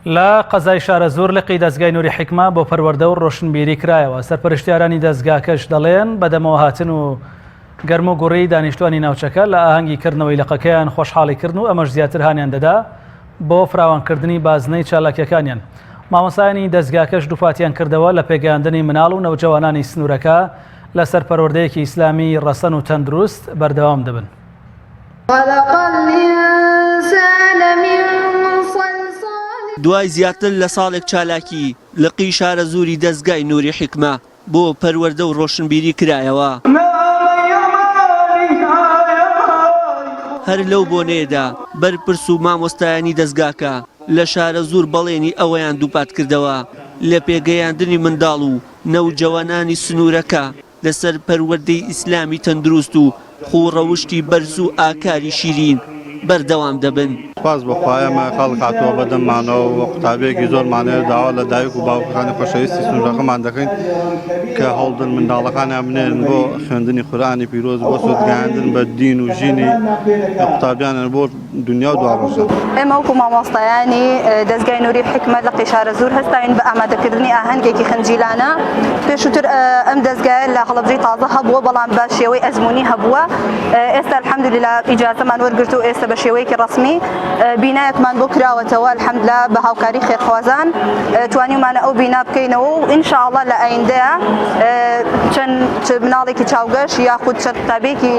لە قەزای شارەزوور لقی دەزگای نوری حیکمە بۆ پەروەردە و ڕۆشنبیری کرایەوە، سەرپەرشتیارانی دەزگاکەش دەڵێن بەدەمەوە هاتن و گەرم و گوڕی دانیشتوانی ناوچەکە لە ئاهەنگی کردنەوەی لقەکەیان خۆشحاڵی کردن و ئەمەش زیاتر هانیان دەدا بۆ فراوانکردنی بازنەی چالاکیەکانیان. مامۆستایانی دەزگاکەش دووپاتیان کردەوە لە پێگەیاندنی مناڵ و نەوجەوانانی سنوورەکە لەسەر پەروەردەیەکی ئیسلامی ڕەسەن و تەندروست بەردەوام دەبن. دوای زیاتر لە ساڵێک چالاکی، لقی شارەزووری دەزگای نوری حیکمە بۆ پەروەردە و ڕۆشنبیری کرایەوە. هەر لەو بۆنەیەدا بەرپرس و مامۆستایانی دەزگاکە لە شارەزوور بەڵێنی ئەوەیان دووپاتکردەوە لە پێگەیاندنی منداڵ و نەوجەوانانی سنوورەکە لەسەر پەروەردەی ئیسلامی تەندروست و خوو ڕەوشتی بەرز و ئاکاری شیرین بەردەوام دەبن. سوپاس بۆ خوا ئێمە خەڵک هاتووە بە دەممانەوە و قوتابیەکی زۆرمان هەیە، داوا لە دایک و باوکەکانی خۆشەویستی سنوورەکەمان دەکەین کە هەوڵدەن منداڵەکانیان بنێرن بۆ خوێندنی قورئانی پیرۆز بۆ سوودگەیاندن بە دین و ژینی قوتابیانیان بۆ دونیا و دواڕۆژە. ئێمە وەکو مامۆستایانی دەزگای نوری حیکمەت لقی شارەزوور هەستاوین بە ئامادەکردنی ئاهەنگێکی خنجیلانە، پێشووتر ئەم دەزگایە لە هەڵەبجەی تازە هەبووە بەڵام بە شێوەی ئەزموونی هەبووە، ئێستا الحمدللە ئیجازەمان وەرگرت و ئێستا بە شێوەیەکی ڕەسمی بینایەکمان بۆ کراوەتەوە الحمدللە بە هاوکاری خێرخوازان توانیومانە ئەو بینا بکەینەوە و ان شاء اللە لە ئایندەیا چەند مناڵێکی چاوگەش یاخود چەند قوتابیەکی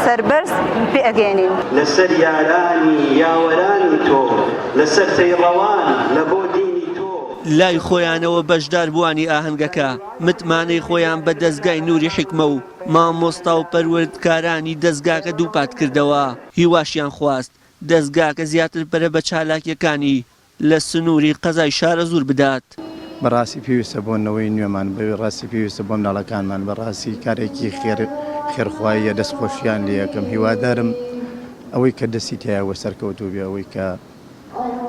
سەربەرز پێ ئەگەیەنین. لەسەر یارانی یاوەرانی تۆ، لەسەر پەیڕەوان لە بۆ دینی تۆ. لای خۆیانەوە بەشداربووانی ئاهەنگەکە متمانەی خۆیان بە دەزگای نوری حیکمە و مامۆستا و پەروەردکارانی دەزگاکە دووپاتکردەوە، هیواشیان خواست دەزگاکە زیاتر پەرە بە چالاکییەکانی لە سنووری قەزای شارەزوور بدات. بەڕاستی پێویستە بۆ نەوەی نوێمان، بەڕاستی پێویستە بۆ مناڵەکانمان، بەڕاستی کارێکی خێر خێرخواییە، دەست خۆشیان لێ ئەکەم، هیوادارم ئەوەی کە دەستی تیایە وە سەرکەوتوو بێ، ئەوەی کە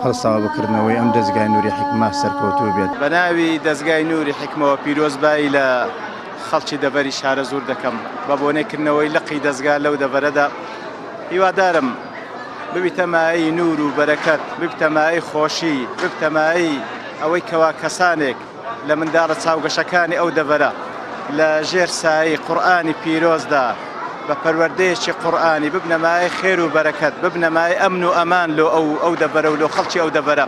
هەڵساوە بە کردنەوەی ئەم دەزگای نوری حیکمە سەرکەوتوو بێت. بە ناوی دەزگای نوری حیکمەوە پیرۆزبایی لە خەڵکی دەڤەری شارەزوور دەکەم بە بۆنەی کردنەوەی لقی دەزگا لەو دەڤەرەدا، هیوادارم ببیتە مایەی نوور و بەرەکەت، ببتە مایەی خۆشی، ببتە مایەی ئەوەی کەوا کەسانێک لە منداڵە چاوگەشەکانی ئەو دەڤەرە لە ژێر سایەی قورئانی پیرۆزدا بە پەروەردەیەکی قورئانی ببنە مایەی خێر و بەرەکەت، ببنە مایەی ئەمن و ئەمان لۆ ئەو ئەو دەڤەرە و لۆ خەڵکی ئەو دەڤەرە.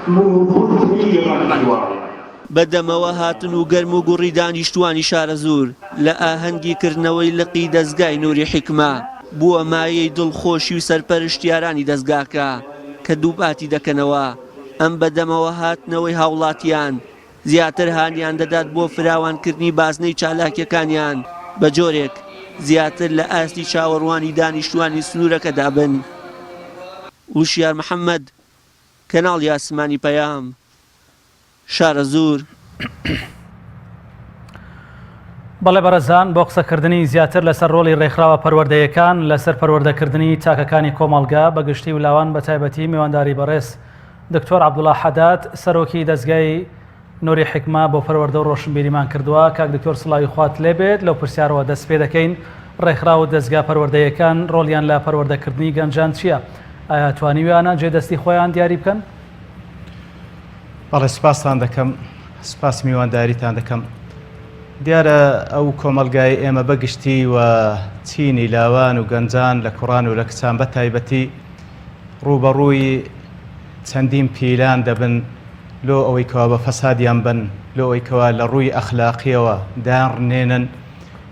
بە دەمەوە هاتن و گەرم و گوڕی دانیشتووانی شارەزوور لە ئاهەنگی کردنەوەی لقی دەزگای نوری حیکمە بووە مایەی دڵخۆشی و سەرپەرشتیارانی دەزگاکە کە دووپاتی دەکەنەوە ئەم بە دەمەوە هاتنەوەی هاوڵاتیان زیاتر هانیان دەدات بۆ فراوانکردنی بازنەی چالاکیەکانیان بە جۆرێک زیاتر لە ئاستی چاوەڕوانی دانیشتووانی سنوورەکەدا بن. وشیار محەمەد، کەناڵی ئاسمانی پەیام. شارەزوور. بەڵێ بەڕێزان بۆ قسەکردنی زیاتر لەسەر ڕۆڵی ڕێکخراوە پەروەردەیەکان لەسەر پەروەردەکردنی تاکەکانی کۆمەڵگە بە گشتی و لاوان بە تایبەتی میوانداری بەڕێز دکتۆر عەبدوڵا حەداد سەرۆکی دەزگای نوری حیکمە بۆ پەروەردە و ڕۆشنبیریمان کردووە کاک دکتۆر سڵاوی خوات لێبێت لەو پرسیارەوە دەست پێ دەکەین ڕێکخراو و دەزگا پەروەردەیەکان ڕۆڵیان لە پەروەردەکردنی گەنجان چییە؟ ئایا توانیویانە جێ دەستی خۆیان دیاری بکەن؟ بەڵێ سوپاستان دەکەم، سوپاس میوانداریتان دەکەم. دیارە ئەو کۆمەڵگای ئێمە بە گشتی و چینی لاوان و گەنجان لە کوڕان و لە کچان بە تایبەتی ڕووبەڕووی چەندین پیلان دەبن لۆ ئەوەی کەوا بە فەسادیان بن، لۆ ئەوەی کەوا لە ڕووی ئەخلاقیەوە دایانڕنێنن.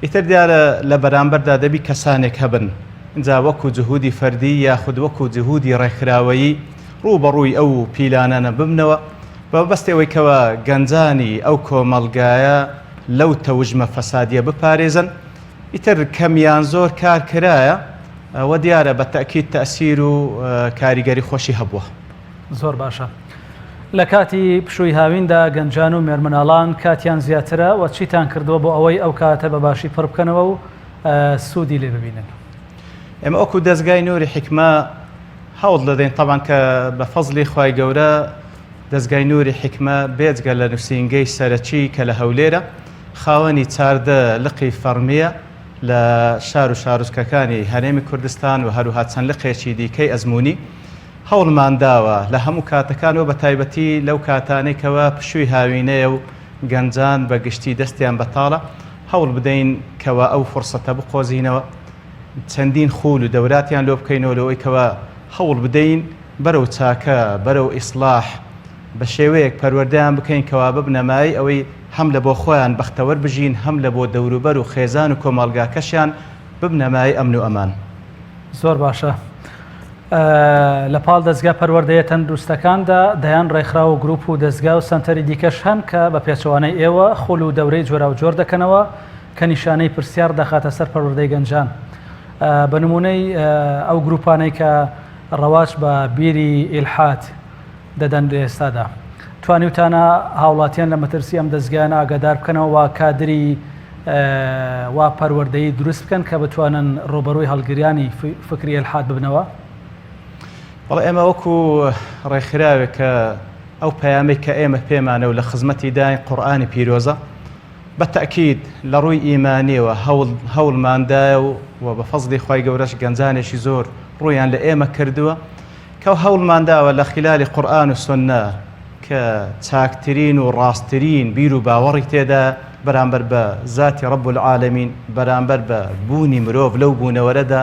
ئیتر دیارە لە بەرامبەردا دەبی کەسانێک هەبن، ئینجا وەکو جهودی فەردی یاخود وەکو جهودی ڕێکخراوەیی ڕووبەڕووی ئەو پیلانانە ببنەوە، بە مەبەستی ئەوەی کەوا گەنجانی ئەو کۆمەڵگایە لەو تەوژمە فەسادیە بپارێزن. ئیتر کەم یان زۆر کار کرایە و دیارە بە تەئکید تەئسیر و کاریگەری خۆشی هەبووە. زۆر باشە. لە کاتی پشووی هاویندا گەنجان و مێرمناڵان کاتیان زیاترە و چیتان کردووە بۆ ئەوەی ئەو کاتە بە باشی پڕ بکەنەوە و سوودی لێ ببینن؟ ئێمە وەکو دەزگای نوری حیکمە هەوڵ دەدەین تەبعەن کە بە فەزلی خوای گەورە دەزگای نوری حیکمە بێجگە لە نووسینگەی سەرەکی کە لە هەولێرە خاوەنی 14 لقی فەڕمییە لە شار و شارۆچکەکانی هەرێمی کوردستان و هەروها چەند لقێکی دیکەی ئەزموونی. هەوڵمان داوە لە هەموو کاتەکان و بە تایبەتی لەو کاتانەی کەوا پشووی هاوینەیە و گەنجان بە گشتی دەستیان بەتاڵە هەوڵ بدەین کەوا ئەو فرسەتە بقۆزینەوە چەندین خول و دەوراتیان لۆ بکەینەوە لەوەی کەوا هەوڵ بدەین بەرەو چاکە بەرەو ئیسلاح بە شێوەیەک پەروەردەیان بکەین کەوا ببنە مایەی ئەوەی هەم لە بۆ خۆیان بەختەوەر بژین هەم لە بۆ دەوروبەر و خێزان و کۆمەڵگاکەشیان ببنە مایەی ئەمن و ئەمان. زۆر باشە. لە پاڵ دەزگا پەروەردەیە تەندروستەکاندا دەیان ڕێکخراو و گروپ و دەزگا و سەنتەری دیکەش هەن کە بە پێچەوانەی ئێوە خول و دەورەی جۆراوجۆر دەکەنەوە کە نیشانەی پرسیار دەخاتە سەر پەروەردەی گەنجان بە نمونەی ئەو گروپانەی کە ڕەواج بە بیری ئیلحاد دەدەن لە ئێستادا توانیوتانە هاوڵاتیان لە مەترسی ئەم دەزگایانە ئاگادار بکەنەوە و کادری وا پەروەردەیی دروست بکەن کە بتوانن ڕووبەڕووی هەڵگریانی فکری ئیلحاد ببنەوە؟ بەڵێ ئێمە وەکو ڕێکخراوێک کە ئەو پەیامەی کە ئێمە پێمانە و لە خزمەتی داین قورئانی پیرۆزە بە تەئکید لە ڕووی ئیمانیەوە هەوڵ هەوڵماندایە و و بە فەزڵی خوای گەورەش گەنجانێکی زۆر ڕوویان لە ئێمە کردووە کە هەوڵمان داوە لە خیلالی قورئان و سوننە کە چاکترین و ڕاستترین بیر و باوەڕی تێدایە بەرامبەر بە زاتی رب العالمین، بەرامبەر بە بوونی مرۆڤ لەو بوونەوەرەدا،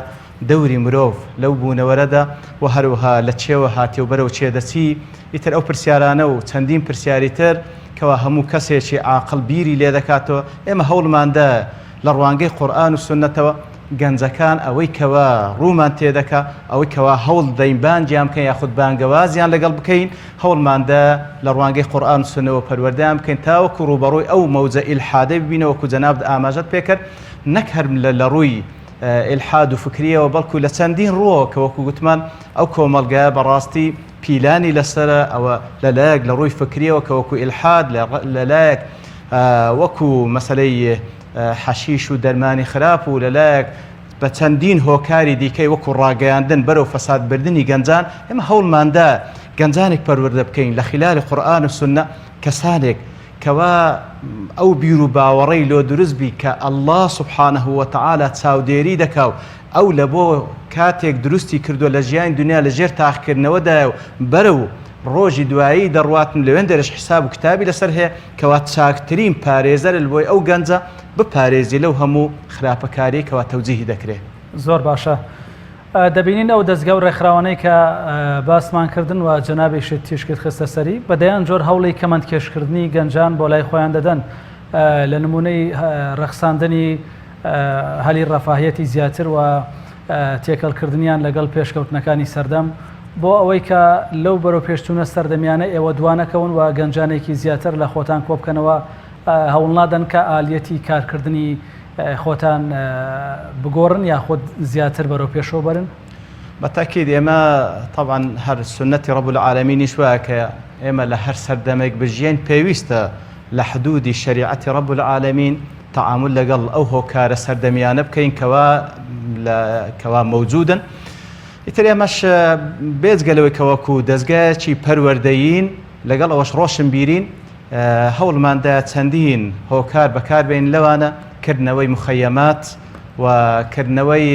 دەوری مرۆڤ لەو بوونەوەرەدا و هەروەها لە چێوە هاتیە و بەرەو چێ دەچی، ئیتر ئەو پرسیارانە و چەندین پرسیاری تر کەوا هەموو کەسێکی عاقڵ بیری لێدەکاتەوە، ئێمە هەوڵمان دا لە ڕوانگەی قورئان و سوننەتەوە گەنجەکان ئەوەی کەوا ڕوومان تێدەکا، ئەوەی کەوا هەوڵ دەین بانگیان بکەین یاخود بانگەوازیان لەگەڵ بکەین، هەوڵمان دا لە ڕوانگەی قورئان و سوننەوە پەروەردەیان بکەین تاوەکو ڕووبەڕووی ئەو مەوجە ئیلحادەی ببینەوە وەکو جەنابت ئاماژەت پێکرد نەک هەر لە ڕووی ئیلحاد و فکریەوە بەڵکو لە چەندین ڕووەوە کە وەکو گوتمان ئەو کۆمەڵگایە بەڕاستی پیلانی لەسەرە ئەوە لەلایەک لە ڕووی فکریەوە کە وەکو ئیلحاد لەلایەک وەکو مەسەلەی حەشیش و دەرمانی خراپ و لەلایەک بە چەندین هۆکاری دیکەی وەکو ڕاگەیاندن بەرەو فەساد بردنی گەنجان، ئێمە هەوڵماندا گەنجانێک پەروەردە بکەین لە خیلالی قورئان و سوننە کەسانێک کەوا ئەو بیر و باوەڕەی لۆ دروست بی کە اللە سبحانە وتعالی چاودێری دەکا و ئەو لە بۆ کاتێک دروستی کردووە لە ژیانی دنیا لە ژێر تاقیکردنەوەدایە و بەرەو ڕۆژی دوایی دەڕواتن لەوێندەرش حساب و کتابی لەسەر هەیە کەوا چاکترین پارێزەرە لەبۆی ئەو گەنجە بپارێزی لەو هەموو خراپەکاریەی کەوا تەوجیهی دەکرێ. زۆر باشە دەبینین ئەو دەزگا و ڕێکخراوانەی کە باسمان کردن و جەنابیشت تیشکت خستە سەری بە دەیان جۆر هەوڵی کەمەندکێشکردنی گەنجان بۆ لای خۆیان دەدەن لە نمونەی ڕەخساندنی هەلی ڕەفاهیەتی زیاتر و تێکەڵکردنیان لەگەڵ پێشکەوتنەکانی سەردەم بۆ ئەوەی کە لەو بەرەوپێشچوونە سەردەمیانە ئێوە دوانەکەون و گەنجانێکی زیاتر لە خۆتان کۆبکەنەوە هەوڵنادەن کە ئالیەتی کارکردنی خۆتان بگۆڕن یاخود زیاتر بەرەو پێشەوە بەرن؟ بە تەئکید ئێمە تەبعەن هەر سوننەتی ڕەب العالمینیش وایە کە ئێمە لە هەر سەردەمێک بژیەین پێویستە لە حدودی شەریعەتی ڕەب العالمین تەعامول لەگەڵ ئەو هۆکارە سەردەمیانە بکەین کەوا لە کەوا مەوجودن ئیتر ئێمەش بێجگە لەوەی کە وەکو دەزگایەکی پەروەردەیین لەگەڵ ئەوەش ڕۆشنبیرین هەوڵماندا چەندین هۆکار بەکاربێنین لەوانە کردنەوەی مخەیەمات و کردنەوەی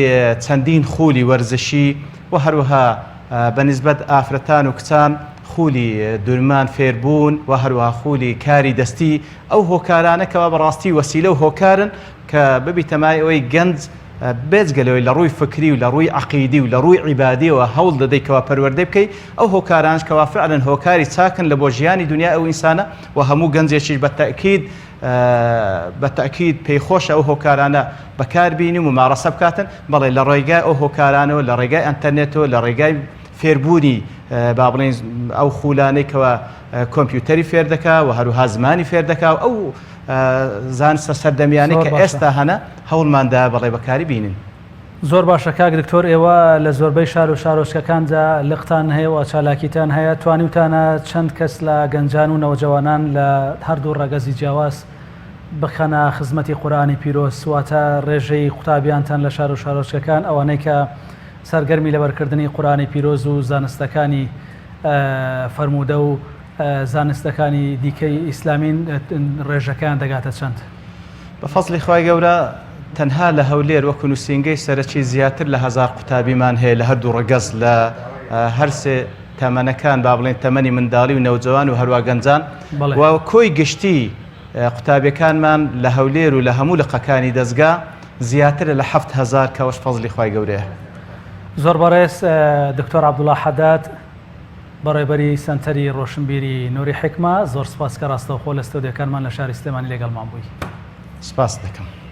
چەندین خولی وەرزشی و هەروەها بە نیسبەت ئافرەتان و کچان خولی دورمان فێربوون و هەروەها خولی کاری دەستی ئەو هۆکارانە کەوا بەڕاستی وەسیلە و هۆکارن کە ببیتە مایەی ئەوەی گەنج بێجگە لەوەی لە ڕووی فکری و لە ڕووی عەقیدی و لە ڕووی عیبادیەوە هەوڵ دەدەی کەوا پەروەردەی بکەی، ئەو هۆکارانەش کەوا فعلەن هۆکاری چاکن لە بۆ ژیانی دونیای ئەو ئینسانە و هەموو گەنجێکیش بە تەئکید بە تەئکید پێی خۆشە ئەو هۆکارانە بەکار بینی و مومارەسە بکاتن، بەڵێ لە ڕێگای ئەو هۆکارانەوە لە ڕێگای ئەنتەرنێتەوە لە ڕێگای فێربوونی با بڵێین ئەو خولانەی کەوا کۆمپیوتەری فێر دەکا و هەروها زمانی فێر دەکا و ئەو زانستە سەردەمیانەی زۆر کە باشە. ئێستا هەنە هەوڵمان دا بەڵێ بەکاری بینن. زۆر باشە کاک دکتۆر ئێوە لە زۆربەی شار و شارۆچکەکاندا لقتان هەیە و چالاکیتان هەیە توانیوتانە چەند کەس لە گەنجان و نەوجەوانان لە هەردوو ڕەگەزی جیاواز بخەنە خزمەتی قورئانی پیرۆز واتە ڕێژەی قوتابیانتان لە شار و شارۆچکەکان ئەوانەی کە سەرگەرمی لەبەرکردنی قورئانی پیرۆز و زانستەکانی فەرموودە و زانستەکانی دیکەی ئیسلامین ڕێژەکەیان دەگاتە چەند؟ بە فەزڵی خوای گەورە تەنها لە هەولێر وەکو نووسینگەی سەرەکی زیاتر لە هەزار قوتابیمان هەیە لە هەردوو ڕەگەز لە هەرسێ. تەمەنەکان با بڵێن تەمەنی منداڵی و نەوجەوان و هەروا گەنجان و کۆی گشتی قوتابیەکانمان لە هەولێر و لە هەموو لقەکانی دەزگا زیاترە لە 7000 کەوەش فەزلی خوای گەورەیە. زۆر بەڕێز دکتۆر عەبدوڵا حەداد بەڕێوبەری سەنتەری ڕۆشنبیری نوری حیکمە زۆر سوپاس کە ڕاستەوخۆ لە ستۆدیۆکانمان لە شاری سلێمانی لەگەڵمان بووی. سوپاست دەکەم.